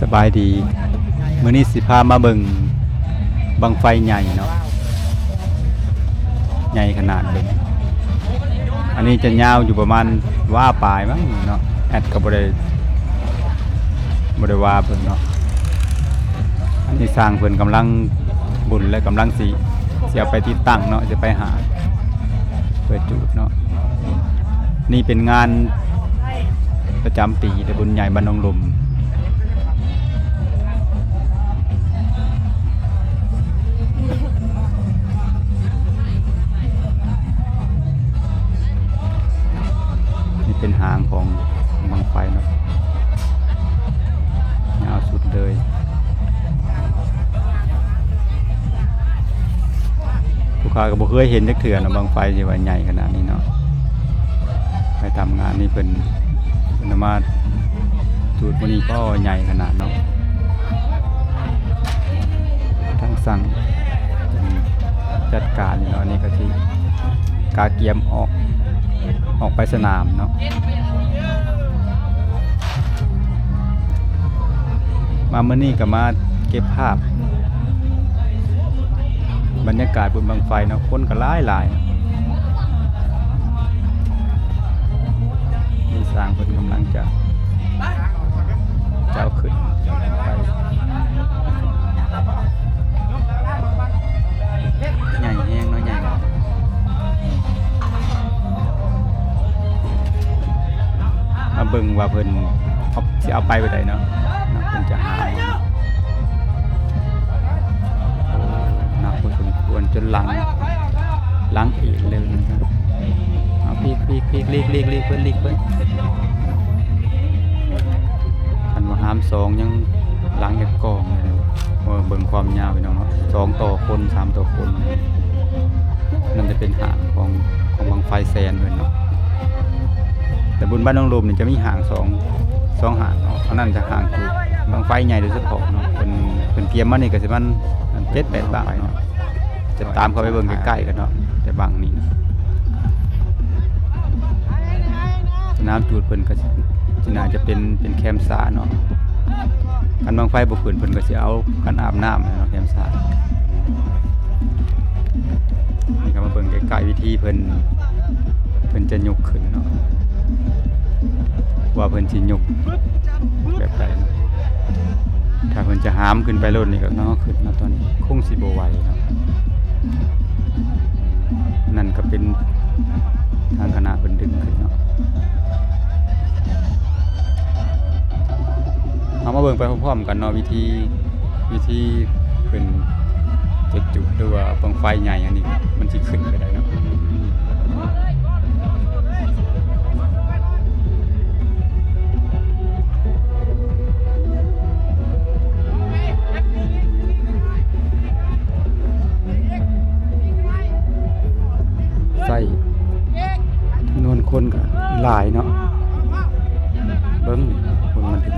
ສະບາຍດີ ມື້ນີ້ຊິພາມາເບິ່ງບັ້ງໄຟໃຫຍ່ເນາະ ໃຫຍ່ຂະໜາດເບິ່ງ ອັນນີ້ຈະຍາວຢູ່ປະມານວາປາຍມັ້ງເນາະ ແອັດກໍບໍ່ໄດ້ ບໍ່ໄດ້ວ່າເພິ່ນເນາະ ອັນນີ້ຊ່າງເພິ່ນກຳລັງບຸນ ແລະ ກຳລັງຊິ ຊິເອົາໄປຕິດຕັ້ງເນາະ ຊິໄປຫາ ເພື່ອຈູດເນາະ ນີ້ເປັນງານປະຈຳປີ ແຕ່ບຸນໃຫຍ່ບ້ານໜອງລົມ ນີ້ເປັນຫາງຂອງບັ້ງໄຟເນາະ ຍາວສຸດເລີຍ ລູກຄ້າກໍບໍ່ເຄີຍເຫັນຈັກເທື່ອເນາະ ບັ້ງໄຟທີ່ວ່າໃຫຍ່ຂະໜາດນີ້ເນາະ ໄປຕາມງານນີ້ເພິ່ນ ເພິ່ນເອົາມາຈູດມື້ນີ້ ກໍໃຫຍ່ຂະໜາດເນາະ ທາງຊ່າງຈັດການເນາະ ອັນນີ້ກໍຊິກະກຽມອອກ ອອກໄປສະໜາມເນາະ ມາມື້ນີ້ກໍມາເກັບພາບບັນຍາກາດບຸນບັ້ງໄຟເນາະ ຄົນກໍຫຼາຍໆ ນີ້ຊ່າງເພິ່ນກຳລັງຈະ ຈະເອົາຂຶ້ນໄປ ໃຫຍ່ແຮງເນາະ ໃຫຍ່ ມາເບິ່ງວ່າເພິ່ນເອົາ ຊິເອົາໄປແບບໃດເນາະ ເພິ່ນຈະຫາມ ໂອ້ ໜັກພໍສົມຄວນ ຈົນຫຼັງ ຫຼັງເອກເລີຍນະ ເອົາ ຫຼີກ ຫຼີກ ຫຼີກ ຫຼີກ ຫຼີກ ຫຼີກເພິ່ນ ຫຼີກເພິ່ນ ຄັນວ່າຫາມສອງຍັງຫຼັງຢາກກອງເລີຍ ເບິ່ງຄວາມຍາວພີ່ນ້ອງເນາະ ສອງຕໍ່ຄົນ ສາມຕໍ່ຄົນ ນັ້ນຈະເປັນຫາງຂອງ ຂອງບັ້ງໄຟແສນເພິ່ນເນາະ ແຕ່ບຸນບ້ານໜອງລົມນີ້ຈະມີຫາງສອງ ສອງຫາງເນາະ ອັນນັ້ນຈະຫາງຄືບັ້ງໄຟໃຫຍ່ໂດຍສະເພາະເນາະ ເພິ່ນ ເພິ່ນກຽມມານີ້ກໍຊິປະມານເຈັດແປດບັ້ງເນາະ ຈະຕາມເຂົ້າໄປເບິ່ງໃກ້ໆກັນເນາະ ແຕ່ບັ້ງນີ້ ສະໜາມຈູດເພິ່ນກໍຊິໜ້າຈະເປັນ ເປັນແຄມຊ້າເນາະ ຄັນບັ້ງໄຟບໍ່ຂຶ້ນ ເພິ່ນກໍຊິເອົາກັນອາບນ້ຳເນາະ ແຄມຊ້າ ນີ້ກໍມາເບິ່ງໃກ້ໆ ວິທີເພິ່ນ ເພິ່ນຈະຍົກຂຶ້ນເນາະ ວ່າເພິ່ນຊິຍົກແບບໃດເນາະ ຖ້າເພິ່ນຈະຫາມຂຶ້ນໄປໂລດນີ້ກໍເນາະ ຂຶ້ນມາຕອນນີ້ຄົງຊິບໍ່ໄຫວເນາະ ນັ້ນກໍເປັນທາງຄະນະເພິ່ນດຶງຂຶ້ນເນາະ ເຮົາມາເບິ່ງໄປພ້ອມໆກັນເນາະ ວິທີ ວິທີຂຶ້ນຈະຈຸດ ຫຼືວ່າບັ້ງໄຟໃຫຍ່ອັນນີ້ ມັນຊິຂຶ້ນໄປໄດ້ເນາະ ໃຊ້ຈຳນວນຄົນກໍຫຼາຍເນາະ ເບິ່ງຄົນມັນເປັນ